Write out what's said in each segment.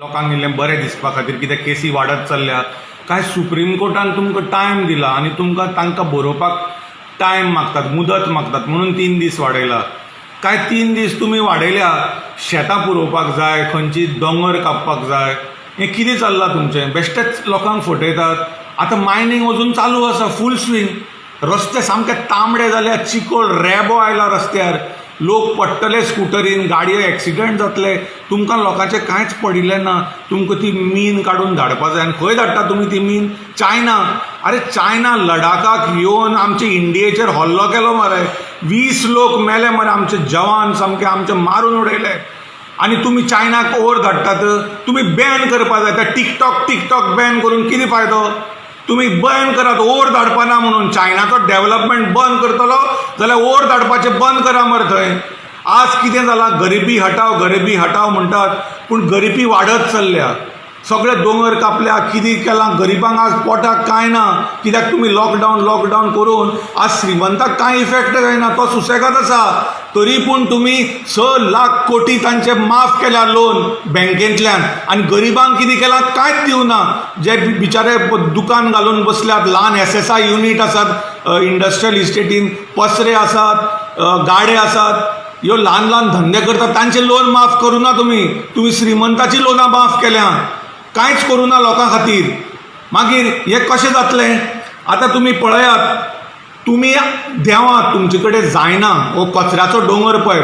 लोकांक इल्लें बरें दिसपा खातीर, कित्याक केसी वाडत चल्ल्या. काय सुप्रीम कोर्टान तुमकां टायम दिला आनी तुमकां तांकां बरोवपाक टायम मागतात, मुदत मागतात, म्हणून 3 दीस वाडयला. काय 3 दीस तुमी वाडयल्या? शेतां पुरोवपाक जाय, खंयची दोंगर कापपाक जाय, हें कितें चल्लां तुमचें? बेश्टेच लोकांक फटयतात. आतां मायनींग अजून चालू आसा, फूल स्विंग. रस्ते सामके तांबडे जाल्या, चिकोल रेबो आयला रस्त्यार. लोक पडटले स्कुटरीन, गाडयो एक्सिडंट जातले. तुमकां लोकांचें कांयच पडिल्लें ना. तुमकां ती मीन काडून धाडपा जाय. आनी खंय धाडटा तुमी ती मीन? चायना. अरे, चायना लडाखाक येवन आमचे इंडियेचेर हल्लो केलो मरे. 20 लोक मेले मरे. आमचे जवान सामके आमचे मारून उडयले आनी तुमी चायनाक ओर धाडटात. तुमी बॅन करपा जाय. त्या टिकटॉक, टिकटॉक बॅन करून कितें फायदो? तुमी बॅन करात, ओर धाडपा ना म्हणून. चायनाचो डेव्हलपमेंट बंद करतलो जाल्यार ओर धाडपाचें बंद करा मरे थंय. आज कितें जालां? गरिबी हटाव, गरिबी हटाव म्हणटात, पूण गरिबी वाडत चल्ल्या. सगळे दोंगर कापल्या, कितें केलां. गरिबांक आज पोटाक कांय ना, कित्याक तुमी लॉकडावन लॉकडावन करून आज श्रीमंताक कांय इफेक्ट जायना, तो सुसेगाद आसा. तरी पूण तुमी 6 लाख कोटी तांचे माफ केल्या लोन बँकेंतल्यान आनी गरिबांक कितें केलां? कांयच दिवना. जे बिचारे दुकान घालून बसल्यात, ल्हान एसएसआय युनीट आसात, इंडस्ट्रियल इस्टेटीन पसरे आसात, गाडे आसात, ह्यो ल्हान ल्हान धंदे करतात, तांचे लोन माफ करूं ना तुमी. तुमी श्रीमंताची लोनां माफ केल्या, कांयच करूं ना लोकां खातीर. मागीर हें कशें जातलें? आतां तुमी पळयात, तुमी देवात, तुमचे कडेन जायना. हो कचऱ्याचो दोंगर पळय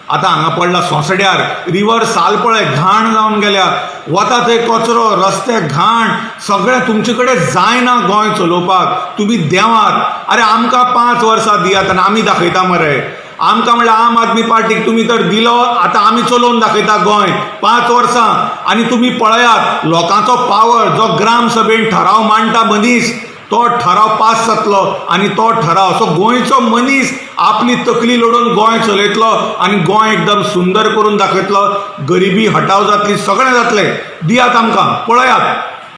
आतां हांगा पडला सोंसड्यार. रिवर साल पळय, घाण जावन गेल्या. वता थंय कचरो, रस्ते घाण, सगळें. तुमचे कडेन जायना गोंय चलोवपाक. तुमी देवात. अरे, आमकां 5 वर्सां दियात आनी आमी दाखयता मरे. आमकां म्हणल्यार आम आदमी पार्टीक तुमी तर दिलो, आतां आमी चलोवन दाखयता गोंय 5 वर्सां आनी तुमी पळयात लोकांचो पावर. जो ग्राम सभेन ठराव मांडटा मनीस, तो ठराव पास जातलो आनी तो ठराव असो गोंयचो मनीस आपली तकली लडोवन गोंय चलयतलो आनी गोंय एकदम सुंदर करून दाखयतलो. गरिबी हटाव जातली, सगळें जातलें. दियात आमकां, पळयात.